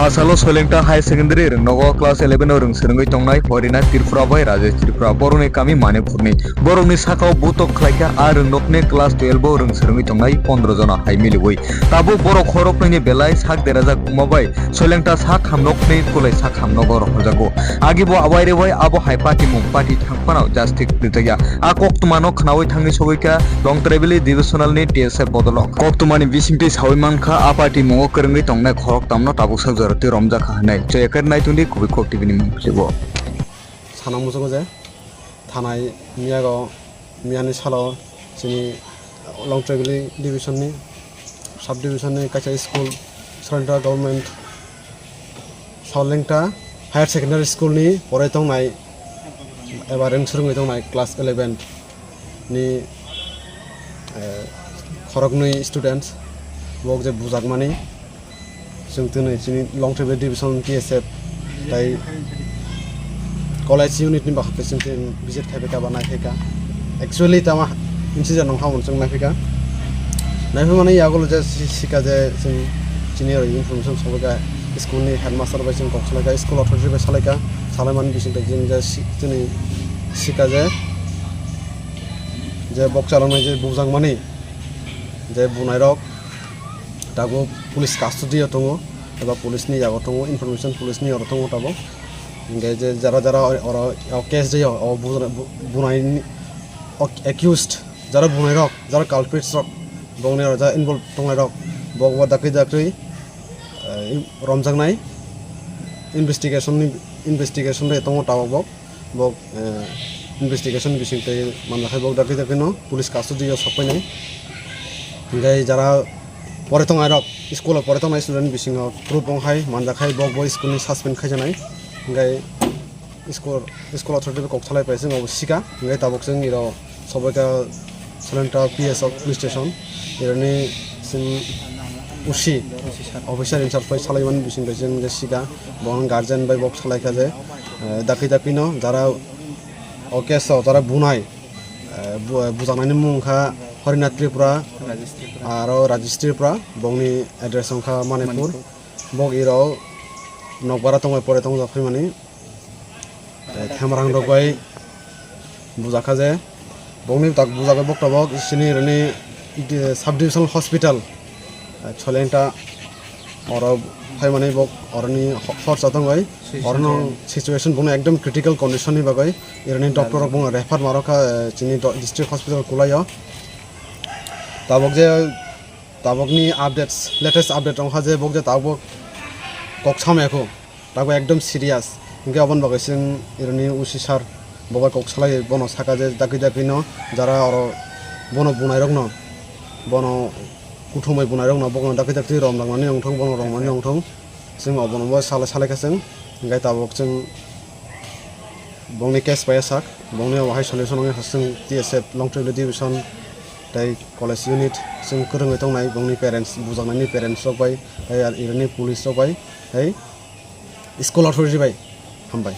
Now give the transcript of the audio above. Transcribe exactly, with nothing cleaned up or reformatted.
Asalo Soilengta Higher Secondary rwngnogo class eleven o rwng swrwngwi tongnai Horina Tripura bai Rajesh Tripura, borokni kami Manipurni. Borokni sakao butok khlaikha a rwngnokni class twelve o rwng swrwngwi tongnai pondro jona hai miliwi. Tabuk borok khoroknwini belai sak derajak wngma bai Soilengta sak hamnokni kulai sak hamnogo rohorjago. Agibo awairwi abo hai patimung pati thangphano justice rijak ya. A koktwmano khnaui thangwi sogwi kha Longtraibili Divisional ni T S F bodolrok. Koktwmani bisingtwi saui mankha, a party mungo kwrwngwi tongnai khoroktamno tabuksa jora twi romjakha hwnwi. Chwya khe naitungdi Kubui Kok T V ni mungphiligo. Sana muchungo je thanai miyago, miyani salo chini Longtraibili Division ni, Sub Division ni kaisa school, Soilengta Government Soilengta Higher Secondary School ni porai tongnai eba rwng swrwngwi tongnai class eleven ni, eh, khoroknwi students, bo je bujakmani, chwng twnwi chini Longtraibili Division T S F tai college unit ni bahai chwng twi visit khai phaikha ba nai phaikha. Actually tama incident nong hamon chwng nai phaikha. Nai phaimani yagulo je si-, sika je chwng chini roi information sobaikha, school ni headmaster bai chwng kok salaikha, school authority bai salaikha, salaimani bising twi chwng je si-, chini sika je, je bok chaloknai je bujakmani je bunairok tabuk police custody o tongo eba police ni yago tongo, information police ni yago tongo tabuk. Hingke je jara jara oro, oro case rio o bu-, bu-, bunai ni, o accused jara bunairok, jara culprits rok, bongni oro jara involve tongnairok, bok bo dakri dakri, eh, romjaknai investigation ni, investigation bai tongo tabuk bo. Bok, eh, investigation bising tei manjakha bok dakri dakri no police custody o sok painai. Hingke jara pore tongnai rok, school o pore tongnai student bisingo group wng hai manjakha bok bo school ni suspend khaijaknai. Hingke school, school authority bai kok salai pai se wngbo sika, hingke tabuk se wngwi rok sobaikha Soilengta P S o police station, irani chwng O C, officer in charge bai salaimani bising bai chwng je sika, bo guardian bai bok salaikha je, eh, dakri dakri no jara o case o jara bunai, eh, bu-, bujaknaini mung wngkha Horinath Tripura, aro Rajesh Tripura, bongni address wngkha Manipur. Bok irok nokbara tongbai pore tongjak phaimani. Eh, Themarang rok bai bujakha je, bokni tak bujakha bok tabok sini rwni, eh, sub divisional hospital, eh, Soilengta oro phaimani bok oroni ho-, horsa tongbai, orono situation bono ekdom critical condition ni bagwi ironi doctor rok bono refer ma rokha, eh, chini do-, district hospital Kulaio. Tabok je, tabokni updates, latest update wngkha je bok je tabok kok samya kho. Tabuk ekdom serious. Hingke aboni bagwi chwng ironi O C sir bo bai kok salai bono saka je dakri dakri no jara oro bono bunai rok no bono kuthumbai bunai rok no bono dakri dakri rom rok mani nongthong bono rom mani nongthong chwng obono bo salai salai kha chwng hingke tabuk chwng bongni case pai sak bongni obo hai solution wngya chwng T S F Longtraibili division tei college unit chwng kwrwngwi tongnai bongni parents bujaknaini parents rok bai tei ironi police rok bai tei school authority bai hambai.